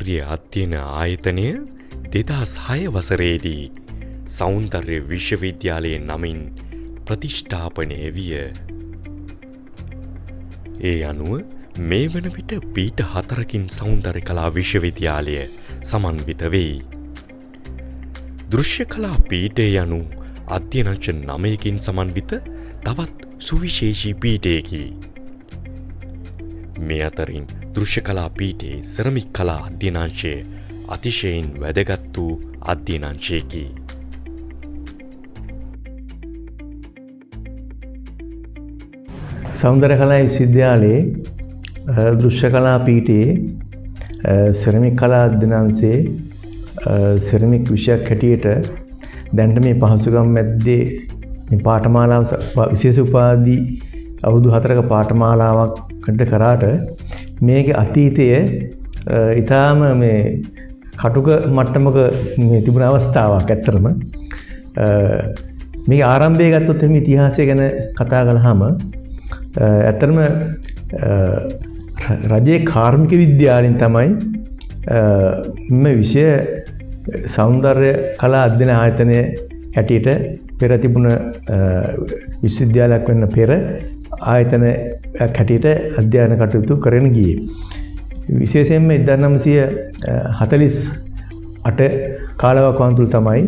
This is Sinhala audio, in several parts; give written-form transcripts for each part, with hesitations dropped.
සෞන්දර්ය අධ්‍යයන ආයතනය 2006 වසරේදී සෞන්දර්ය විශ්වවිද්‍යාලය නමින් ප්‍රතිෂ්ඨාපනය විය. ඒ අනුව මේ වන විට පීඨ 4කින් සෞන්දර්ය කලා විශ්වවිද්‍යාලය සමන්විත වෙයි. දෘශ්‍ය කලා පීඨය යනු අධ්‍යයනාංශ 9කින් සමන්විත තවත් සුවිශේෂී පීඨයකි. මේ අතරින් දෘශ්‍ය කලා පීඨයේ සෙරමික් කලා අධ්‍යයනාංශය අතිශයින් වැදගත් වූ අධ්‍යයනාංශයකි. සෞන්දර්ය කලා විශ්වවිද්‍යාලයේ දෘශ්‍ය කලා පීඨයේ සෙරමික් කලා අධ්‍යයනාංශයේ සෙරමික් විෂයක් හැටියට දැනට මේ පහසුකම් මැද්දේ මේ පාඨමාලාව විශේෂ උපාධි අවුරුදු 4ක පාඨමාලාවක් කරාට මේකේ අතීතය ඉතාම මේ කටුක මට්ටමක මේ තිබුණ අවස්ථාවක්. ඇත්තටම මේක ආරම්භය ගත්තොත් එහෙම ඉතිහාසය ගැන කතා කළාම ඇත්තටම රජයේ කාර්මික විද්‍යාලයෙන් තමයි මේ විෂය සෞන්දර්ය කලා අධ්‍යයන ආයතනය හැටියට පෙර තිබුණ විශ්වවිද්‍යාලයක් වෙන්න පෙර ආයතනයක් හැටියට අධ්‍යයන කටයුතු කරගෙන ගියේ. විශේෂයෙන්ම 1948 කාලවකවානුව තුළ තමයි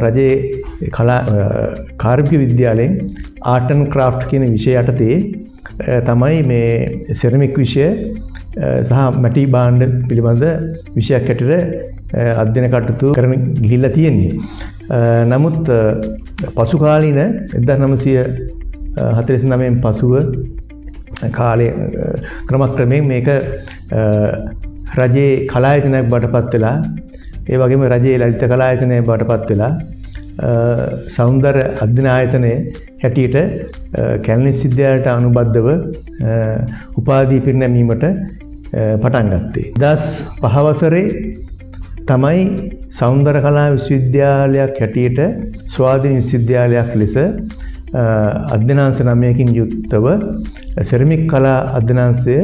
රජයේ කාර්මික විද්‍යාලයෙන් ආර්ට් ඇන්ඩ් ක්‍රාෆ්ට් කියන විෂය යටතේ තමයි මේ සෙරමික් විෂය සහ මැටි භාණ්ඩ පිළිබඳ විෂයක් හැටියට අධ්‍යයන කටයුතු කරන ගිහිල්ලා තියෙන්නේ. නමුත් පසු කාලීන 1949 පසුව කාලය ක්‍රමක්‍රමයෙන් මේක රජයේ කලායතනයක් බවට පත් වෙලා, ඒ වගේම රජයේ ලලිත කලායතනයක් බවට පත් වෙලා සෞන්දර්ය අධ්‍යයන ආයතනය හැටියට කැලණි විශ්වවිද්‍යාලයට අනුබද්ධව උපාධි පිරිනැමීමට පටන් ගත්තේ. 2005 වසරේ තමයි සෞන්දර්ය කලා විශ්වවිද්‍යාලයක් හැටියට ස්වාධීන විශ්වවිද්‍යාලයක් ලෙස අධ්‍යයනාංශ 9කින් යුක්තව සෙරමික් කලා අධ්‍යයනාංශය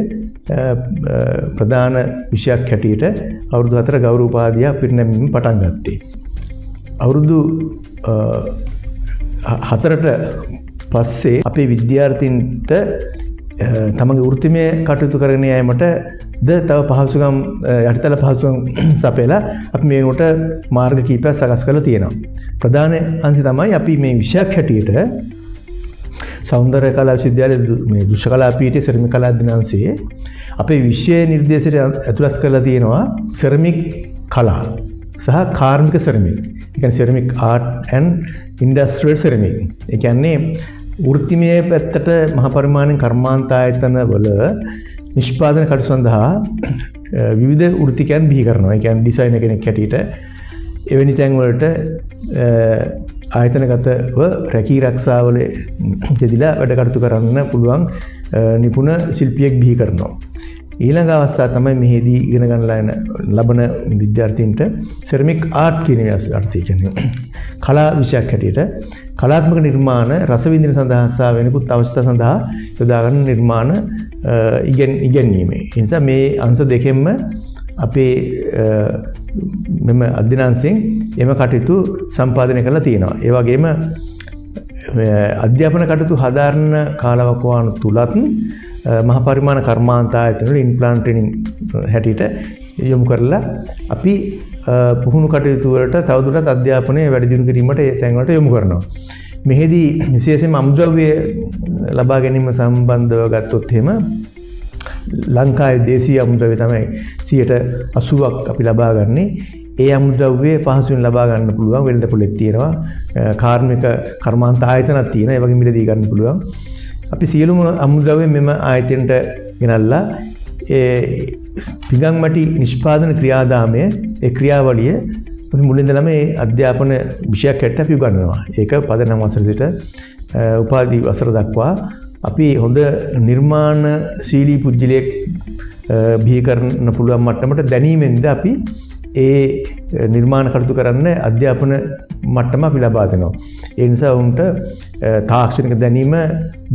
ප්‍රධාන විෂයක් හැටියට අවුරුදු 4 ගෞරව උපාධිය පිරිනැමීම පටන් ගත්තේ. අවුරුදු 4ට පස්සේ අපේ විද්‍යාර්ථීන්ට තමන්ගේ වෘත්තිමය කටයුතු කරගෙන යාමට ද තව පහසුකම් යටිතල පහසුකම් සපයලා අපි මේ වෙනකොට මාර්ග කීපයක් සකස් කරලා තියෙනවා. ප්‍රධාන අංශය තමයි අපි මේ විෂයක් හැටියට සෞන්දර්ය කලා විශ්වවිද්‍යාලයේ මේ දෘශ්‍ය කලා පීඨයේ සෙරමික් කලා අධ්‍යයනාංශයේ අපේ විෂය නිර්දේශයට ඇතුළත් කරලා තියෙනවා සෙරමික් කලා සහ කාර්මික සෙරමික්. ඒ කියන්නේ ceramic art and industrial ceramic. ඒ කියන්නේ වෘත්තිමය පැත්තට මහ පරිමාණයෙන් කර්මාන්ත ආයතන වල නිෂ්පාදන කටයුතු සඳහා විවිධ වෘත්තිකයන් බිහි කරනවා. ඒ කියන්නේ ඩිසයිනර් කෙනෙක් හැටියට එවැනි තැන් වලට ආයතනගතව රැකී රක්ෂාවල යෙදিলা වැඩ කටයුතු කරන්න පුළුවන් නිපුණ ශිල්පියෙක් බිහි කරනවා. ඊළඟ අවස්ථාව තමයි මෙහිදී ඉගෙන ගන්න ලබන විද්‍යාර්ථීන්ට සෙරමික් ආර්ට් කියන අර්ථය කියන්නේ කලා විෂයක් හැටියට කලාත්මක නිර්මාණ රස විඳින සඳහා සහ වෙනකුත් අවශ්‍යතා සඳහා යොදා ගන්න නිර්මාණ ඉගැන්වීම. ඒ නිසා මේ අංශ දෙකෙන්ම අපේ මෙම අධ්‍යනාංශයෙන් එම කටයුතු සම්පාදනය කරලා තියෙනවා. ඒ වගේම අධ්‍යාපන කටයුතු හදාරන කාලවකවානු තුලත් මහ පරිමාණ කර්මාන්ත ආයතන වල ඉම්ප්ලාන්ට් ට්‍රේනින් හැටියට යොමු කරලා අපි පුහුණු කටයුතු වලට තවදුරටත් අධ්‍යාපනය වැඩි දියුණු කිරීමට ඒ තැන් වලට යොමු කරනවා. මෙහිදී විශේෂයෙන්ම අමුද්‍රව්‍ය ලබා ගැනීම සම්බන්ධව ගත්තොත් එහෙම ලංකාවේ දේශීය අමුද්‍රව්‍ය තමයි 80% අපි ලබා ගන්නේ. ඒ අමුද්‍රව්‍ය පහසුවෙන් ලබා ගන්න පුළුවන්. වෙළඳ පොළෙත් තියෙනවා. කාර්මික කර්මාන්ත ආයතනක් තියෙනවා. ඒ වගේ මිලදී ගන්න පුළුවන්. අපි සියලුම අමුද්‍රව්‍ය මෙම ආයතනයට ගෙනල්ලා ඒ පිඟන් මැටි නිෂ්පාදන ක්‍රියාදාමය, ඒ ක්‍රියාවලිය අපි මුලින්දලම මේ අධ්‍යාපන විෂයක් හැටියට අපි උගන්වනවා. ඒක පදනම් වසර සිට උපාධි වසර දක්වා අපි හොඳ නිර්මාණශීලී පුද්ගලයෙක් බිහි කරන්න පුළුවන් මට්ටමට දැනීමෙන්ද අපි ඒ නිර්මාණ කටයුතු කරන්න අධ්‍යාපන මට්ටම අපි ලබා දෙනවා. ඒ නිසා ඔවුන්ට තාක්ෂණික දැනීම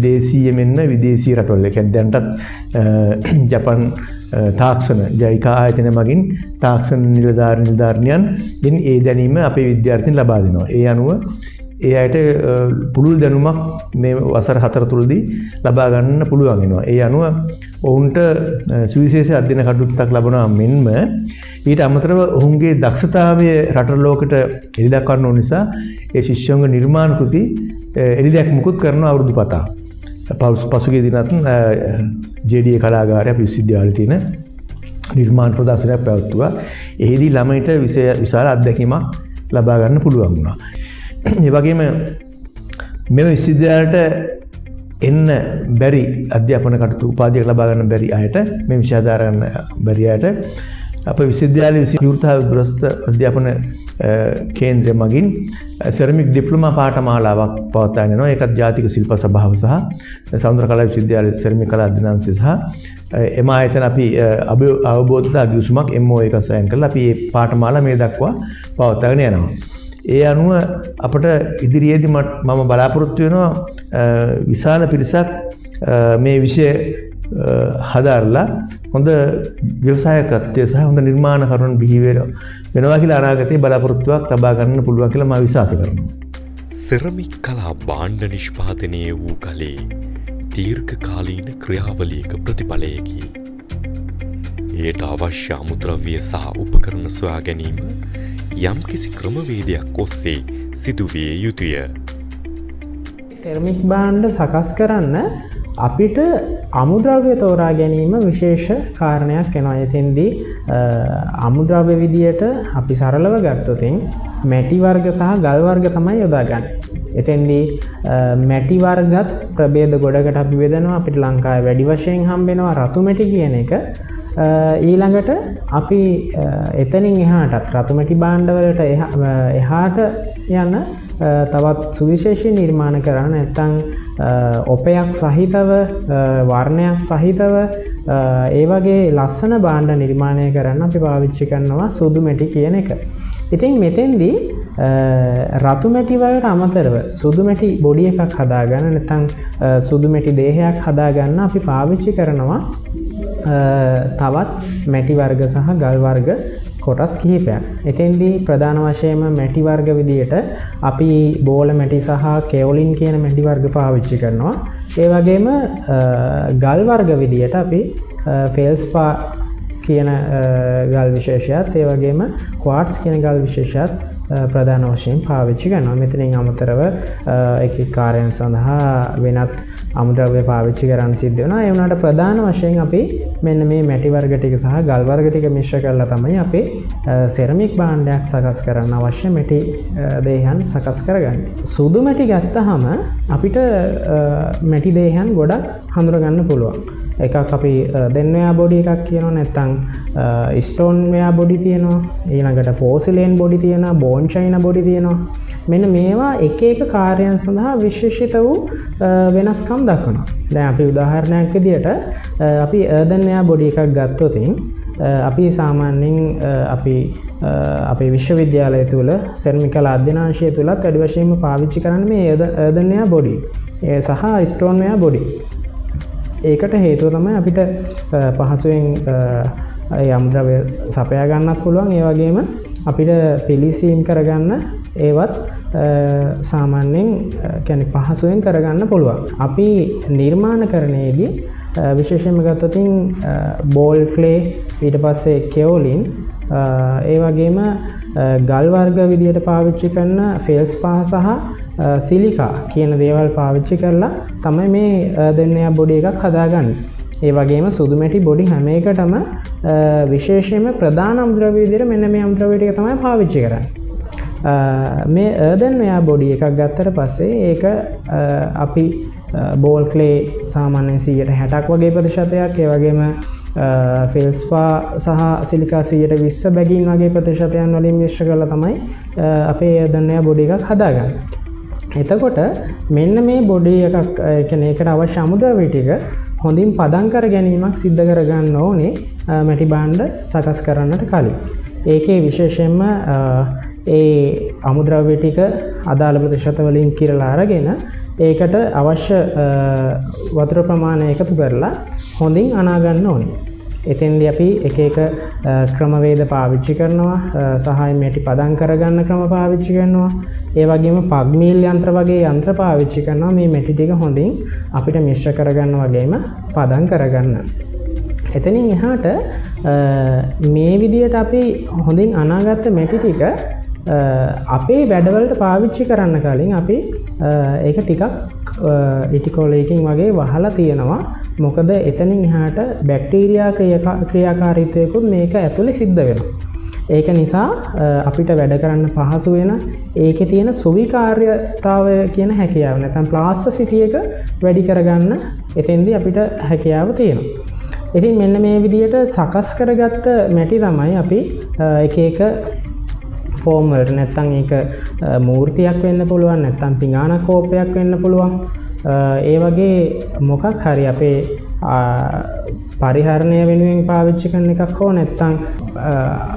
දේශීය මෙන්ම විදේශීය රටවල්, ඒ කියන්නේ දැනටත් ජපන් තාක්ෂණ ජයිකා ආයතන මගින් තාක්ෂණ නිලධාරිනියන් ගෙන් ඒ දැනීම අපේ විද්‍යාර්ථීන් ලබා දෙනවා. ඒ අනුව ඒ අයට පුළුල් දැනුමක් මේ වසර 4 තුලදී ලබා ගන්න පුළුවන් වෙනවා. ඒ අනුව ඔවුන්ට සුවිශේෂ අධ්‍යයන කටයුත්තක් ලබනවා මෙන්ම ඊට අමතරව ඔවුන්ගේ දක්ෂතාවය රට ලෝකෙට එළි දක්වන්න ඕන නිසා ඒ ශිෂ්‍යයන්ගේ නිර්මාණ කෘති එළි දැක්මකුත් කරන අවුරුදු පතා. පසුගිය දිනත් JDA කලාගාරය අපේ විශ්වවිද්‍යාලයේ තියෙන නිර්මාණ ප්‍රදර්ශනයක් පැවැත්වුවා. එහිදී ළමයින්ට විශාල අත්දැකීමක් ලබා ගන්න පුළුවන් වුණා. ඒ වගේම මෙම විශ්වවිද්‍යාලයට එන්න බැරි අධ්‍යාපන කටයුතු උපාධියක් ලබා ගන්න බැරි අයට, මේ විෂය හදාර ගන්න බැරි අයට අප විශ්වවිද්‍යාලයේ විසින් විවෘත හා දුරස්ථ අධ්‍යාපන කේන්ද්‍රය මගින් සෙරමික් ඩිප්ලෝමා පාඨමාලාවක් පවත්වාගෙන යනවා. ඒකත් ජාතික ශිල්ප සභාව සහ සෞන්දර්ය කලා විශ්වවිද්‍යාලයේ සෙරමික් කලා අධ්‍යනාංශය සහ එම ආයතන අපි අවබෝධතා ගිවිසුමක් MOA එකක් සයින් කරලා අපි මේ පාඨමාලා මේ දක්වා පවත්වාගෙන යනවා. ඒ අනුව අපට ඉදිරියේදී මම බලාපොරොත්තු වෙනවා විශාල පිරිසක් මේ විෂය හදාරලා හොඳ ව්‍යවසායකත්වය සහ හොඳ නිර්මාණකරුවන් බිහි වෙනවා කියලා අනාගතයේ බලාපොරොත්තුවක් තබා ගන්න පුළුවන් කියලා මම විශ්වාස කරනවා. සෙරමික් කලා භාණ්ඩ නිෂ්පාදනය වූ කලේ දීර්ඝකාලීන ක්‍රියාවලියක ප්‍රතිඵලයකි. එයට අවශ්‍ය අමුද්‍රව්‍ය සහ උපකරණ සොයා ගැනීම යම්කිසි ක්‍රමවේදයක් ඔස්සේ සිදුවිය යුතුය. සෙරමික් භාණ්ඩ සකස් කරන්න අපිට අමුද්‍රව්‍ය තෝරා ගැනීම විශේෂ කාරණයක් වෙනවා. එතෙන්දී අමුද්‍රව්‍ය විදියට අපි සරලව ගත්තොතින් මැටි වර්ග සහ ගල් වර්ග තමයි යොදාගන්නේ. එතෙන්දී මැටි වර්ගත් ප්‍රභේද ගොඩකට අපි බෙදනවා. අපිට ලංකාවේ වැඩි වශයෙන් හම්බෙනවා රතු මැටි කියන එක. ඊළඟට අපි එතනින් එහාටත් රතු මැටි භාණ්ඩවලට එහාට යන තවත් සුවිශේෂී නිර්මාණ කරන්න නැත්නම් ඔපයක් සහිතව වර්ණයක් සහිතව ඒ වගේ ලස්සන භාණ්ඩ නිර්මාණය කරන්න අපි පාවිච්චි කරනවා සුදු මැටි කියන එක. ඉතින් මෙතෙන්දී රතු මැටි වලට අමතරව සුදු මැටි බොඩි එකක් හදාගන්න නැත්නම් සුදු මැටි දේහයක් හදාගන්න අපි පාවිච්චි කරනවා තවත් මැටි වර්ග සහ ගල් වර්ග කොටස් කිහිපයක්. එතෙන්දී ප්‍රධාන වශයෙන්ම මැටි වර්ග විදියට අපි බෝල මැටි සහ කෙවොලින් කියන මැටි වර්ග පාවිච්චි කරනවා. ඒ වගේම ගල් වර්ග විදියට අපි ෆෙල්ස්පා කියන ගල් විශේෂයත්, ඒ වගේම ක්වාට්ස් කියන ගල් විශේෂයත් ප්‍රධාන වශයෙන් පාවිච්චි කරනවා. මෙතනින් අමතරව එක එක් කාර්යයන් සඳහා වෙනත් අමුද්‍රව්‍ය පාවිච්චි කරන්න සිද්ධ වෙනවා. ඒ වුණාට ප්‍රධාන වශයෙන් අපි මෙන්න මේ මැටි වර්ග ටික සහ ගල් වර්ග ටික මිශ්‍ර කරලා තමයි අපේ සෙරමික් භාණ්ඩයක් සකස් කරන්න අවශ්‍ය මැටි දේහයන් සකස් කරගන්නේ. සුදු මැටි ගත්තහම අපිට මැටි දේහයන් ගොඩක් හඳුනගන්න පුළුවන්. එකක් අපි දෙන්වෙයා බොඩි එකක් කියනවා, නැත්නම් ස්ටෝන් වෙයා බොඩි තියෙනවා, ඊළඟට පෝසිලේන් බොඩි තියෙනවා, බෝන් චයිනා බොඩි තියෙනවා. මෙන්න මේවා එක එක කාර්යයන් සඳහා විශේෂිත වූ වෙනස්කම් දක්වනවා. දැන් අපි උදාහරණයක් විදියට අපි අර්දන් වෙයා බොඩි එකක් ගත්තොතින් අපි සාමාන්‍යයෙන් අපි අපේ විශ්වවිද්‍යාලය තුල සෙරමික් කලා අධ්‍යනාංශය තුලත් වැඩි වශයෙන්ම පාවිච්චි කරන්නේ මේ අර්දන් වෙයා බොඩි ඒ සහ ස්ටෝන් වෙයා බොඩි. ඒකට හේතුව තමයි අපිට පහසුවෙන් ඒ අමුද්‍රව්‍ය සපයා ගන්නත් පුළුවන්. ඒ වගේම අපිට පිළිසීම් කරගන්න ඒවත් සාමාන්‍යයෙන් පහසුවෙන් කරගන්න පුළුවන්. අපි නිර්මාණකරණයේදී විශේෂයෙන්ම ගත්තොත් බෝල් ක්ලේ, ඊට පස්සේ කෙවොලින්, ඒ වගේම ගල් වර්ග විදියට පාවිච්චි කරන ෆෙල්ස්පා සහ සිලිකා කියන දේවල් පාවිච්චි කරලා තමයි මේ දෙන්නයා බොඩි එකක් හදාගන්නේ. ඒ වගේම සුදු මැටි බොඩි හැම එකටම විශේෂයෙන්ම ප්‍රධාන අමුද්‍රව්‍ය විදියට මෙන්න මේ අමුද්‍රව්‍ය ටික තමයි පාවිච්චි කරන්නේ. මේ අර්දන් වෙයා බොඩි එකක් ගත්තට පස්සේ ඒක අපි බෝල් ක්ලේ සාමාන්‍යයෙන් 60% වගේ ප්‍රතිශතයක්, ඒ වගේම ෆෙල්ස්පා සහ සිලිකා 20% බැගින් වගේ ප්‍රතිශතයන් වලින් මිශ්‍ර කරලා තමයි අපේ අර්දන් වෙයා බොඩි එකක් හදාගන්නේ. එතකොට මෙන්න මේ බොඩි එකක්, ඒ කියන්නේ ඒකට අවශ්‍ය අමුද්‍රව්‍ය ටික හොඳින් පදම් කර ගැනීමක් සිද්ධ කරගන්න ඕනේ මැටි භාණ්ඩ සකස් කරන්නට කලින්. ඒකේ විශේෂයෙන්ම ඒ අමුද්‍රව්‍ය ටික අදාළ ප්‍රතිශත වලින් කිරලා අරගෙන ඒකට අවශ්‍ය වතුර ප්‍රමාණය එකතු කරලා හොඳින් අනා ගන්න ඕනේ. එතෙන්දී අපි එක එක ක්‍රමවේද පාවිච්චි කරනවා, සහ මැටි පදම් කරගන්න ක්‍රම පාවිච්චි කරනවා. ඒ වගේම පග් මීල් යන්ත්‍ර වගේ යන්ත්‍ර පාවිච්චි කරනවා මේ මැටි ටික හොඳින් අපිට මිශ්‍ර කරගන්න වගේම පදම් කරගන්න. එතනින් එහාට මේ විදියට අපි හොඳින් අනාගත්ත මැටි ටික අපේ වැඩවලට පාවිච්චි කරන්න කලින් අපි ඒක ටිකක් ඉටි කොලයකින් වගේ වහලා තියෙනවා. මොකද එතනින් එහාට බැක්ටීරියා ක්‍රියාකාරීත්වයකුත් මේක ඇතුලේ සිද්ධ වෙනවා. ඒක නිසා අපිට වැඩ කරන්න පහසු වෙන ඒකේ තියෙන සුවිකාර්යතාවය කියන හැකියාව නැත්නම් ප්ලාස්ටිසිටි එක වැඩි කරගන්න එතෙන්දී අපිට හැකියාව තියෙනවා. ඉතින් මෙන්න මේ විදියට සකස් කරගත්ත මැටි තමයි අපි එක එක ෆෝම් වලට නැත්නම් ඒක මූර්තියක් වෙන්න පුළුවන්, නැත්නම් පිඟාන කෝපයක් වෙන්න පුළුවන්. ඒ වගේ මොකක් හරි අපේ පරිහරණය වෙනුවෙන් පාවිච්චි කරන එකක් හෝ නැත්නම්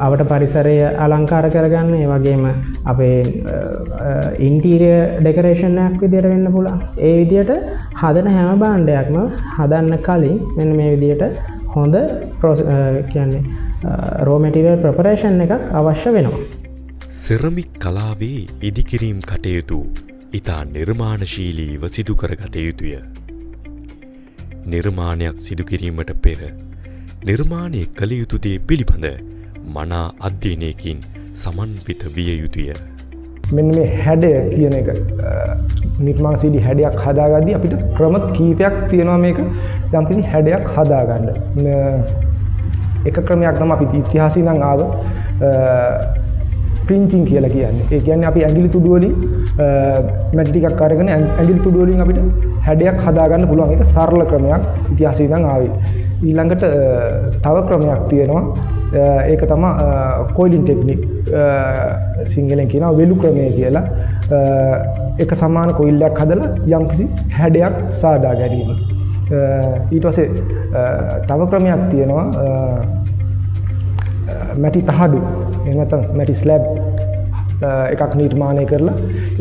අවට පරිසරය අලංකාර කරගන්න, ඒ වගේම අපේ ඉන්ටීරියර් ඩෙකරේෂන් එකක් විදියට වෙන්න පුළුවන්. ඒ විදියට හදන හැම භාණ්ඩයක්ම හදන්න කලින් මෙන්න මේ විදියට හොඳ කියන්නේ රෝ මැටීරියල් ප්‍රෙපරේෂන් එකක් අවශ්‍ය වෙනවා. සෙරමික් කලාවේ ඉදිකිරීම් කටයුතු ඉතා නිර්මාණශීලීව සිදු කරගත යුතුය. නිර්මාණයක් සිදු කිරීමට පෙර නිර්මාණය කළ යුතු දේ පිළිබඳ මනා අධ්‍යයනයකින් සමන්විත විය යුතුය. මෙන්න මේ හැඩය කියන එක, නිර්මාණශීලී හැඩයක් හදාගද්දී අපිට ක්‍රම කීපයක් තියෙනවා මේක යම්කිසි හැඩයක් හදාගන්න. එක ක්‍රමයක් තමයි අපි ඉතිහාසයේ ඉඳන් ආව පින්චින් කියලා කියන්නේ. ඒ කියන්නේ අපි ඇඟිලි තුඩු වලින් මැටි ටිකක් අරගෙන ඇඟිලි තුඩු වලින් අපිට හැඩයක් හදාගන්න පුළුවන්. ඒක සරල ක්‍රමයක් ඉතිහාසයේ ඉඳන් ආවේ. ඊළඟට තව ක්‍රමයක් තියෙනවා. ඒක තමයි කොයිලින් ටෙක්නික්. සිංහලෙන් කියනවා වෙලු ක්‍රමය කියලා. එක සමාන කොයිල් එකක් හදලා යම්කිසි හැඩයක් සාදා ගැනීම. ඊට පස්සේ තව ක්‍රමයක් තියෙනවා මැටි තහඩු එහෙම නැත්නම් මැටි ස්ලැබ් එකක් නිර්මාණය කරලා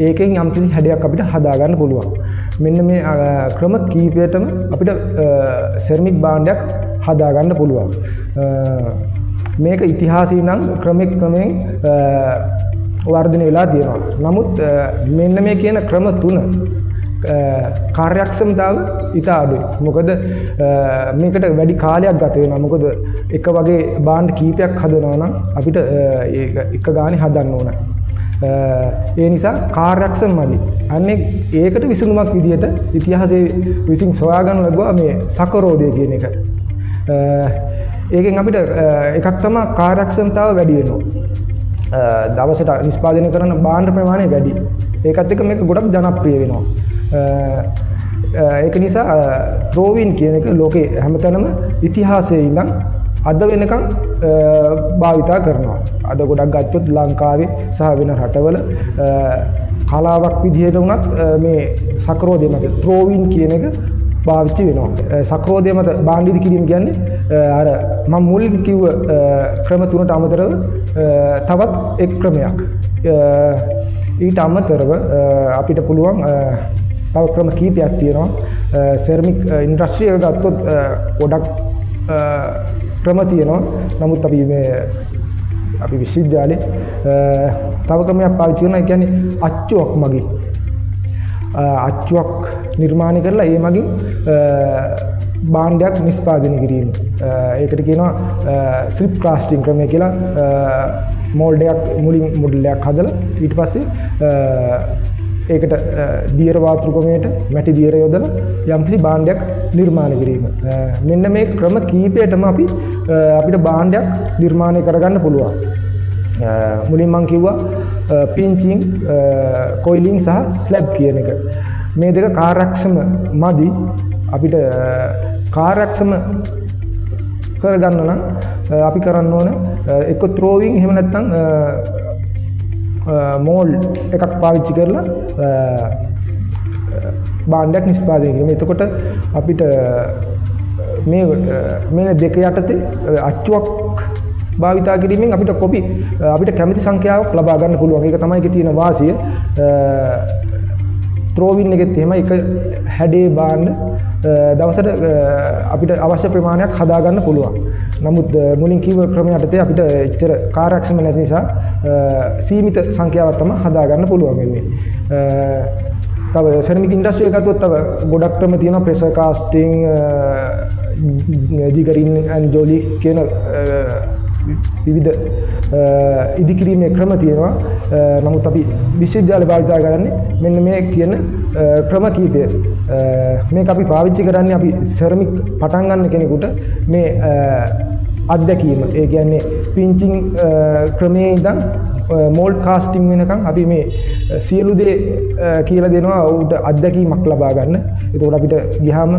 ඒකෙන් යම්කිසි හැඩයක් අපිට හදාගන්න පුළුවන්. මෙන්න මේ ක්‍රම කීපයටම අපිට සෙරමික් භාණ්ඩයක් හදාගන්න පුළුවන්. මේක ඉතිහාසයේ ඉඳන් ක්‍රමෙක් ක්‍රමයෙන් වර්ධනය වෙලා තියෙනවා. නමුත් මෙන්න මේ කියන ක්‍රම තුන කාර්යක්ෂමතාව ඉතා අඩුයි. මොකද මේකට වැඩි කාලයක් ගත වෙනවා. මොකද එක වගේ භාණ්ඩ කීපයක් හදනවා නම් අපිට ඒක එක ගානේ හදන්න ඕන. ඒ නිසා කාර්යක්ෂම මදි. අන්නේ ඒකට විසඳුමක් විදියට ඉතිහාසයේ විසින් සොයාගන්න ලැබුවා මේ සකරෝදය කියන එක. ඒකෙන් අපිට එකක් තමයි කාර්යක්ෂමතාව වැඩි වෙනවා. දවසට නිෂ්පාදනය කරන භාණ්ඩ ප්‍රමාණය වැඩි. ඒකත් එක්ක මේක ගොඩක් ජනප්‍රිය වෙනවා. ඒක නිසා ත්‍රෝවින් කියන එක ලෝකේ හැමතැනම ඉතිහාසයේ ඉඳන් අද වෙනකන් භාවිතා කරනවා. අද ගොඩක් ගත්තොත් ලංකාවේ සහ වෙන රටවල කලාවක් විදිහට වුණත් මේ සකරෝදය මත ත්‍රෝවින් කියන එක පාවිච්චි වෙනවා. සකරෝදය මත භාණ්ඩ ඉදි කිරීම කියන්නේ අර මම මුලින් කිව්ව ක්‍රම තුනට අමතරව තවත් එක් ක්‍රමයක්. ඊට අමතරව අපිට පුළුවන් තව ක්‍රම කීපයක් තියෙනවා. සෙරමික් ඉන්ඩස්ට්‍රි එක ගත්තොත් ගොඩක් ක්‍රම තියෙනවා. නමුත් අපි මේ අපි විශ්වවිද්‍යාලේ තව ක්‍රමයක් පාවිච්චි කරනවා. ඒ කියන්නේ අච්චුවක් මගින්. අච්චුවක් නිර්මාණය කරලා ඒ මගින් භාණ්ඩයක් නිෂ්පාදනය කිරීම. ඒකට කියනවා ස්ලිප් කාස්ටිං ක්‍රමය කියලා. මෝල්ඩ් එකක් මුලින් මොඩල් එකක් හදලා ඊට පස්සේ ඒකට දියර වාතෘ ක්‍රමයට මැටි දියර යොදලා යම්කිසි භාණ්ඩයක් නිර්මාණය කිරීම. මෙන්න මේ ක්‍රම කීපයටම අපිට භාණ්ඩයක් නිර්මාණය කරගන්න පුළුවන්. මුලින් මං කිව්වා පින්චින්, කොයිලින් සහ ස්ලැබ් කියන එක. මේ දෙක කාර්යක්ෂම මදි. අපිට කාර්යක්ෂම කරගන්න නම් අපි කරන්න ඕන එක්ක ත්‍රෝවින් එහෙම නැත්නම් මෝල්ඩ් එකක් පාවිච්චි කරලා භාණ්ඩයක් නිෂ්පාදනය කිරීම. එතකොට අපිට මේ මේ දෙක යටතේ අච්චුවක් භාවිතා කිරීමෙන් අපිට කොපි අපිට කැමති සංඛ්‍යාවක් ලබා ගන්න පුළුවන්. ඒක තමයි ඒකේ තියෙන වාසිය. ත්‍රෝවින් එකෙත් එහෙමයි එක හැඩේ භාණ්ඩ දවසට අපිට අවශ්‍ය ප්‍රමාණයක් හදා ගන්න පුළුවන්. නමුත් මුලින් කිව්ව ක්‍රම යටතේ අපිට එච්චර කාර්යක්ෂම නැති නිසා සීමිත සංඛ්‍යාවක් තමයි හදා ගන්න පුළුවන් වෙන්නේ. තව සෙරමික් ඉන්ඩස්ට්‍රි එක ගත්තොත් තව ගොඩක් ක්‍රම තියෙනවා. ප්‍රෙෂර් කාස්ටිං, ජිගරින් ඇන්ඩ් ජොලි කියන විවිධ ඉදිකිරීමේ ක්‍රම තියෙනවා. නමුත් අපි විශ්වවිද්‍යාලේ භාවිතා කරන්නේ මෙන්න මේ කියන ක්‍රම කීපය. මේක අපි පාවිච්චි කරන්නේ අපි සෙරමික් පටන් ගන්න කෙනෙකුට මේ අත්දැකීම. ඒ කියන්නේ පින්චින් ක්‍රමයේ ඉඳන් මෝල්ඩ් කාස්ටිං වෙනකන් අපි මේ සියලු දේ කියලා දෙනවා ඌට අත්දැකීමක් ලබා ගන්න. එතකොට අපිට ගියාම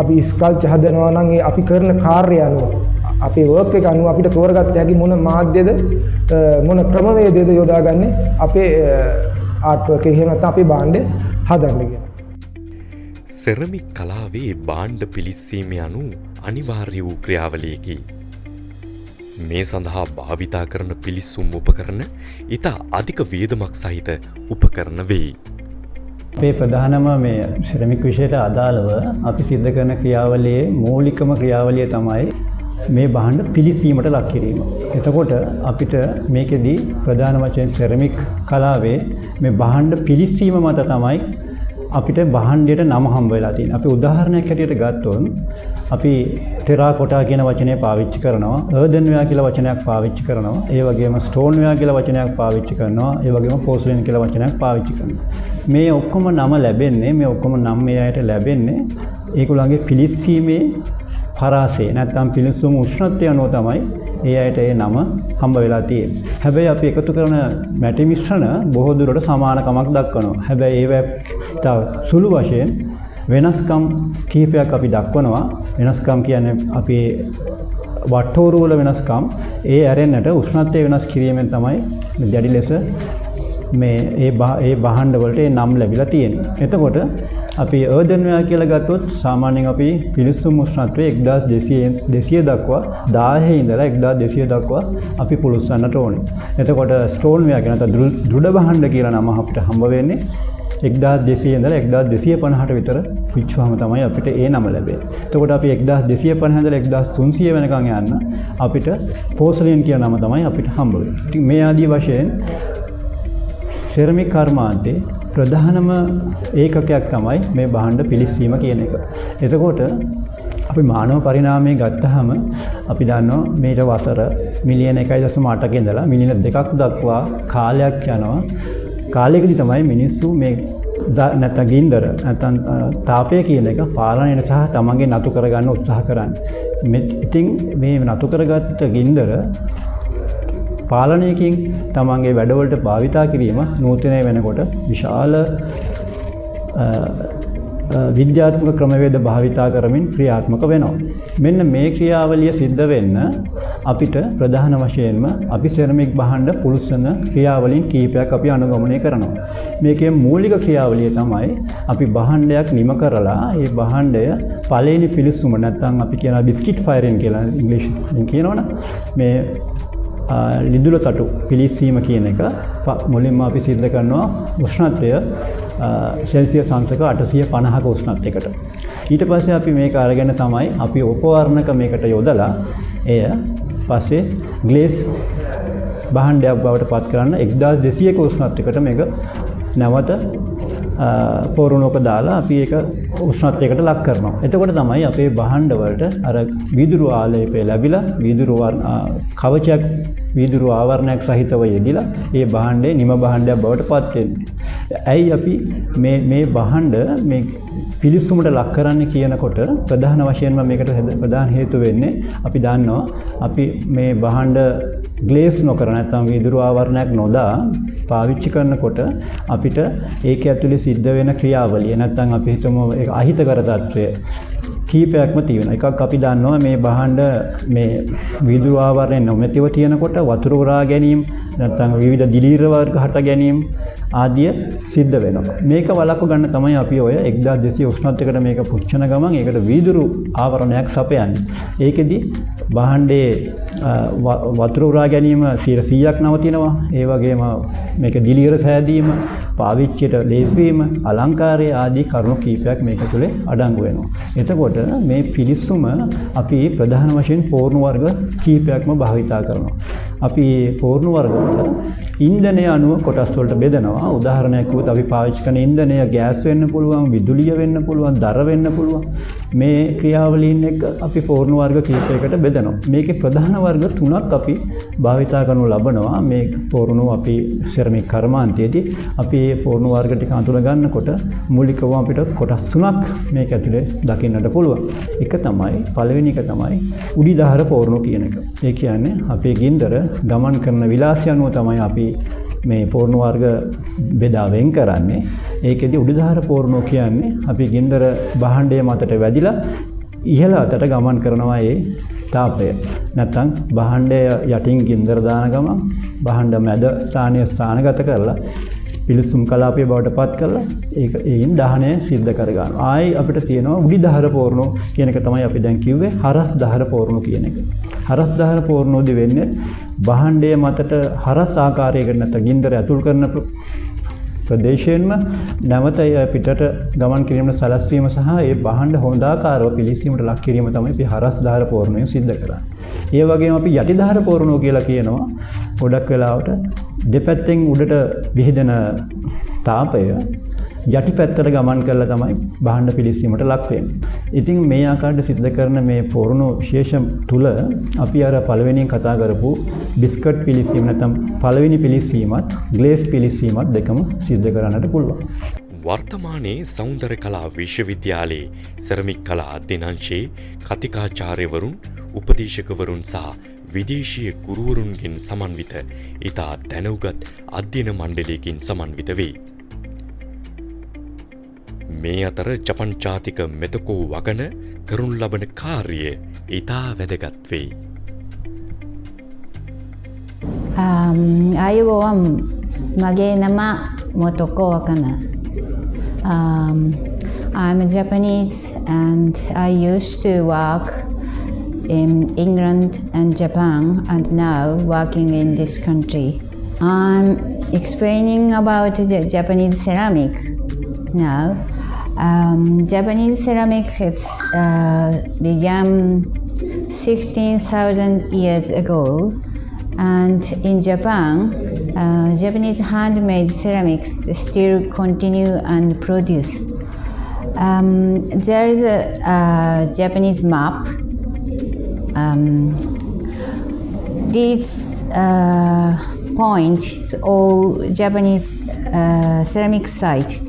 අපි ස්කල්ප්චර් හදනවා නම් ඒ අපි කරන කාර්යය අනුව, අපේ වර්ක් එක අනුව අපිට තෝරගත්ත හැකි මොන මාධ්‍යද, මොන ක්‍රමවේදයද යොදාගන්නේ අපේ ආර්ට් වර්ක් එක, එහෙම නැත්නම් අපේ භාණ්ඩය හදන්න කියලා. සෙරමික් කලාවේ භාණ්ඩ පිලිස්සීම යනු අනිවාර්ය වූ ක්‍රියාවලියකි. මේ සඳහා භාවිතා කරන පිලිස්සුම් උපකරණ ඉතා අධික වියදමක් සහිත උපකරණ වෙයි. අපේ ප්‍රධානම මේ සෙරමික් විෂයට අදාළව අපි සිද්ධ කරන ක්‍රියාවලියේ මූලිකම ක්‍රියාවලිය තමයි මේ භාණ්ඩ පිලිසීමට ලක් කිරීම. එතකොට අපිට මේකෙදී ප්‍රධාන වශයෙන් සෙරමික් කලාවේ මේ භාණ්ඩ පිලිසීම මත තමයි අපිට භාණ්ඩයට නම හම්බ වෙලා තියෙන්නේ. අපි උදාහරණයක් හැටියට ගත්තොත් අපි ටෙරාකොටා කියන වචනය පාවිච්චි කරනවා, අර්දන්වෙයා කියලා වචනයක් පාවිච්චි කරනවා, ඒ වගේම ස්ටෝන්වෙයා කියලා වචනයක් පාවිච්චි කරනවා, ඒ වගේම පෝසලින් කියලා වචනයක් පාවිච්චි කරනවා. මේ ඔක්කොම නම ලැබෙන්නේ, මේ ඔක්කොම නම් මේ අයට ලැබෙන්නේ ඒගොල්ලන්ගේ පිලිස්සීමේ පරාසය නැත්නම් පිලිස්සුම උෂ්ණත්වය අනුව තමයි ඒ අයට ඒ නම හම්බ වෙලා තියෙන්නේ. හැබැයි අපි එකතු කරන මැටි මිශ්‍රණ බොහෝ දුරට සමානකමක් දක්වනවා. හැබැයි ඒවා තව සුළු වශයෙන් වෙනස්කම් කිහිපයක් අපි දක්වනවා. වෙනස්කම් කියන්නේ අපි වට්ටෝරු වල වෙනස්කම්, ඒ ඇරෙන්නට උෂ්ණත්වය වෙනස් කිරීමෙන් තමයි දැඩි ලෙස මේ ඒ භාණ්ඩ වලට ඒ නම් ලැබිලා තියෙන්නේ. එතකොට අපි අර්දන්වෙයා කියලා ගත්තොත් සාමාන්‍යයෙන් අපි පිලිස්සුම් උෂ්ණත්වය 1200 දක්වා, 1000 ඉඳලා 1200 දක්වා අපි පුලුස්සන්නට ඕනේ. එතකොට ස්ටෝන්වෙයා කියන නැත්නම් දෘಢ භාණ්ඩ කියලා නම අපිට හම්බ වෙන්නේ 1200 ඉඳලා 1250ට විතර පිච්චුවාම තමයි අපිට ඒ නම ලැබෙන්නේ. එතකොට අපි 1250 ඉඳලා 1300 වෙනකන් යන්න අපිට පෝසලින් කියන නම තමයි අපිට හම්බ වෙන්නේ. ඉතින් මේ ආදී වශයෙන් සෙරමික් කර්මාන්තේ ප්‍රධානම ඒකකයක් තමයි මේ භාණ්ඩ පිලිස්සීම කියන එක. එතකොට අපි මානව පරිණාමය ගත්තහම අපි දන්නවා මේට වසර මිලියන 1.8ක ඉඳලා මිලියන 2ක් දක්වා කාලයක් යනවා. කාලයකදී තමයි මිනිස්සු මේ නැත්නම් ගින්දර නැත්නම් තාපය කියන එක පාලනයට සහ තමන්ගේ නතු කරගන්න උත්සාහ කරන්නේ. ඉතින් මේ නතු කරගත්ත ගින්දර පාලනයකින් තමන්ගේ වැඩවලට භාවිතා කිරීම නූතනය වෙනකොට විශාල විද්‍යාත්මක ක්‍රමවේද භාවිතා කරමින් ක්‍රියාත්මක වෙනවා. මෙන්න මේ ක්‍රියාවලිය සිද්ධ වෙන්න අපිට ප්‍රධාන වශයෙන්ම අපි සෙරමික් භාණ්ඩ පුලුස්සන ක්‍රියාවලින් කීපයක් අපි අනුගමනය කරනවා. මේකේ මූලික ක්‍රියාවලිය තමයි අපි භාණ්ඩයක් නිම කරලා ඒ භාණ්ඩය පළවෙනි පිලිස්සුම නැත්නම් අපි කියන බිස්කිට් ෆයරින් කියලා ඉංග්‍රීසියෙන් කියනවනේ, මේ ලිදුල තටු පිලිස්සීම කියන එක මුලින්ම අපි සිද්ධ කරනවා උෂ්ණත්වය සෙල්සියස් අංශක 850ක උෂ්ණත්වයකට. ඊට පස්සේ අපි මේක අරගෙන තමයි අපි උපවර්ණක මේකට යොදලා එය පස්සේ ග්ලේස් භාණ්ඩයක් බවට පත් කරන්න 1200ක උෂ්ණත්වයකට මේක නැවත පෝරුණුවක දාලා අපි ඒක උෂ්ණත්වයකට ලක් කරනවා. එතකොට තමයි අපේ භාණ්ඩ වලට අර වීදුරු ආලේපය ලැබිලා වීදුරු කවචයක් වීදුරු ආවරණයක් සහිතව යෙදිලා ඒ භාණ්ඩේ නිම භාණ්ඩයක් බවට පත් වෙන්නේ. ඇයි අපි මේ භාණ්ඩ මේ පිලිස්සුමට ලක් කරන්නේ කියනකොට ප්‍රධාන වශයෙන්ම මේකට ප්‍රධාන හේතුව වෙන්නේ අපි දන්නවා අපි මේ භාණ්ඩ ග්ලේස් නොකර නැත්නම් වීදුරු ආවරණයක් නොදා පාවිච්චි කරනකොට අපිට ඒක ඇතුලේ සිද්ධ වෙන ක්‍රියාවලිය නැත්නම් අපි හිතමු ඒක අහිතකර තත්ත්වය කීපයක්ම තියෙනවා. එකක් අපි දන්නවා මේ භාණ්ඩ මේ වීදුරු ආවරණය නොමැතිව තියෙනකොට වතුර උරා ගැනීම නැත්නම් විවිධ දිලීර වර්ග හට ගැනීම ආදිය සිද්ධ වෙනවා. මේක වළක්ව ගන්න තමයි අපි ඔය 1200 උෂ්ණත්වයකට මේක පුච්චන ගමන් ඒකට වීදුරු ආවරණයක් සපයන්නේ. ඒකෙදි භාණ්ඩයේ වතුර උරා ගැනීම 100%ක් නවතිනවා. ඒ වගේම මේක දිලියර සෑදීම, පාවිච්චියට ලේසි වීම, අලංකාරය ආදී කරුණු කීපයක් මේක තුලේ අඩංගු වෙනවා. එතකොට මේ පිලිස්සුම අපි ප්‍රධාන වශයෙන් පෝර්ණු වර්ග කීපයක්ම භාවිතා කරනවා. අපි පෝර්ණු වර්ග වල ඉන්ධනය අනුව කොටස් වලට බෙදනවා. උදාහරණයක් වුවොත් අපි පාවිච්චි කරන ඉන්ධනය ගෑස් වෙන්න පුළුවන්, විදුලිය වෙන්න පුළුවන්, දර වෙන්න පුළුවන්. මේ ක්‍රියාවලීන් එක්ක අපි පෝර්ණු වර්ග කීපයකට බෙදනවා. මේකේ ප්‍රධාන වර්ග තුනක් අපි භාවිතා කරනු ලබනවා. මේ පෝර්ණු අපි සෙරමික් කර්මාන්තයේදී අපි මේ පෝර්ණු වර්ග ටික අඳුන ගන්නකොට මූලිකව අපිට කොටස් තුනක් මේක ඇතුලේ දකින්නට පුළුවන්. එක තමයි පළවෙනි එක තමයි උඩි දහර පෝර්ණු කියන එක. ඒ කියන්නේ අපේ ගින්දර ගමන් කරන විලාසය අනුව තමයි අපි මේ පෝර්ණු වර්ග බෙදා වෙන් කරන්නේ. ඒකෙදි උඩිදහර පෝර්ණු කියන්නේ අපි ගින්දර භාණ්ඩය මතට වැදිලා ඉහළ අතට ගමන් කරනවා ඒ තාපය. නැත්තම් භාණ්ඩය යටින් ගින්දර දාන ගමන් භාණ්ඩ මැද ස්ථානීය ස්ථානගත කරලා පිලිසුම් කලාපය බවට පත් කරලා ඒක එයින් දහනය සිද්ධ කර ගන්නවා. ආයි අපිට තියෙනවා උඩි දහර පෝර්ණු කියන එක තමයි අපි දැන් කිව්වේ හරස් දහර පෝර්ණු කියන එක. හරස් දහර පෝර්ණුවේදී වෙන්නේ භාණ්ඩය මතට හරස් ආකාරයකට නැත්නම් ගින්දර ඇතුල් කරන ප්‍රදේශයෙන්ම නැවත එය පිටට ගමන් කිරීමට සලස්වීම සහ ඒ භාණ්ඩ හොඳාකාරව පිලිසීමට ලක් කිරීම තමයි අපි හරස් දහර පෝර්ණුවෙන් සිද්ධ කරන්නේ. ඒ වගේම අපි යටි දහර පෝර්ණුව කියලා කියනවා. ගොඩක් වෙලාවට දෙපැත්තෙන් උඩට විහිදෙන තාපය යටි පැත්තට ගමන් කරලා තමයි භාණ්ඩ පිලිසීමට ලක් වෙන්නේ. ඉතින් මේ ආකාරයට සිද්ධ කරන මේ පෝර්ණු විශේෂ තුල අපි අර පළවෙනියෙන් කතා කරපු බිස්කට් පිලිසීම නැත්නම් පළවෙනි පිලිසීමත් ග්ලේස් පිලිසීමත් දෙකම සිද්ධ කරන්නට පුළුවන්. වර්තමානයේ සෞන්දර්ය කලා විශ්වවිද්‍යාලයේ සෙරමික් කලා අධ්‍යනාංශයේ කතිකාචාර්යවරුන්, උපදේශකවරුන් සහ විදේශීය ගුරුවරුන්ගෙන් සමන්විත ඉතා දැනුගත් අධ්‍යයන මණ්ඩලයකින් සමන්විත වේ. මේ අතර ජපන් ජාතික මෙතකෝ වගන කරනු ලබන කාර්යය ඉතා වැදගත් වෙයි. ආයුබෝවන්, මගේ නම මොතොකෝ වකන. I'm Japanese and I used to work in England and Japan and now working in this country. I'm explaining about the Japanese ceramic now. Japanese ceramic began 16,000 years ago, and in Japan, Japanese handmade ceramics still continue and produce. There is a Japanese map. These points all Japanese ceramic site.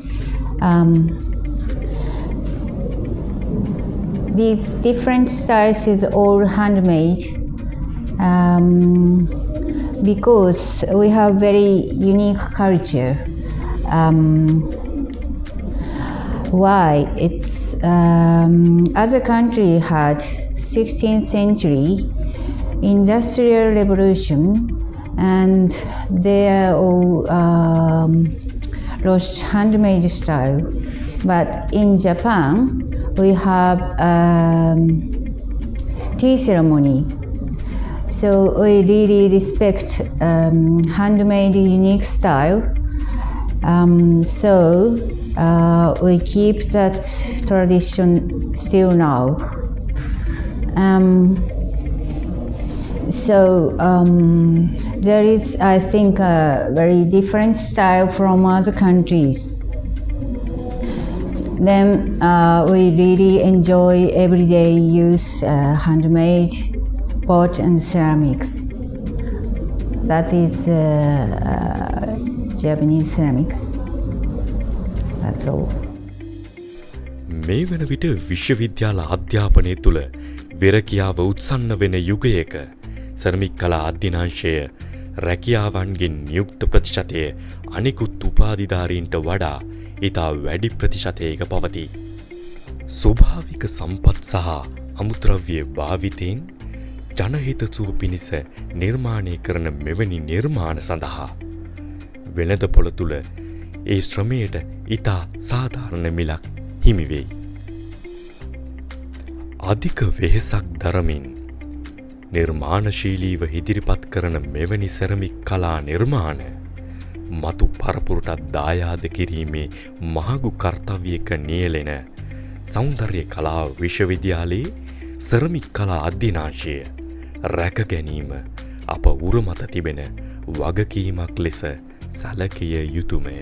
These different styles is all handmade, because we have very unique culture. Why? It's other country had 16th century industrial revolution, and they are all lost handmade style. But in Japan, we have tea ceremony. So we really respect handmade unique style. So we keep that tradition still now. So there is, I think, a very different style from other countries. Then we really enjoy everyday use handmade pot and ceramics. That is Japanese ceramics. That's all. මේ වන විට විශ්වවිද්‍යාල අධ්‍යාපනය තුළ වෙරකියාව උත්සන්න වෙන යුගයක සෙරමික් කලා අධ්‍යනාංශය රැකියාවන්ගෙන් නියුක්ත ප්‍රතිශතය අනිකුත් උපාධිධාරීන්ට වඩා ඉතා වැඩි ප්‍රතිශතයක පවතී. ස්වභාවික සම්පත් සහ අමුද්‍රව්‍ය භාවිතයෙන් ජනහිත සුව පිණිස නිර්මාණය කරන මෙවැනි නිර්මාණ සඳහා වෙළඳ පොළ තුළ ඒ ශ්‍රමයට ඉතා සාධාරණ මිලක් හිමි වෙයි. අධික වෙහෙසක් දරමින් නිර්මාණශීලීව ඉදිරිපත් කරන මෙවැනි සෙරමික් කලා නිර්මාණ මතු පරපුරටත් දායාද කිරීමේ මහගු කර්තව්‍යයක නියැලෙන සෞන්දර්ය කලා විශ්වවිද්‍යාලයේ සෙරමික් කලා අධ්‍යනාංශය රැක ගැනීම අප උර මත තිබෙන වගකීමක් ලෙස සැලකිය යුතුමය.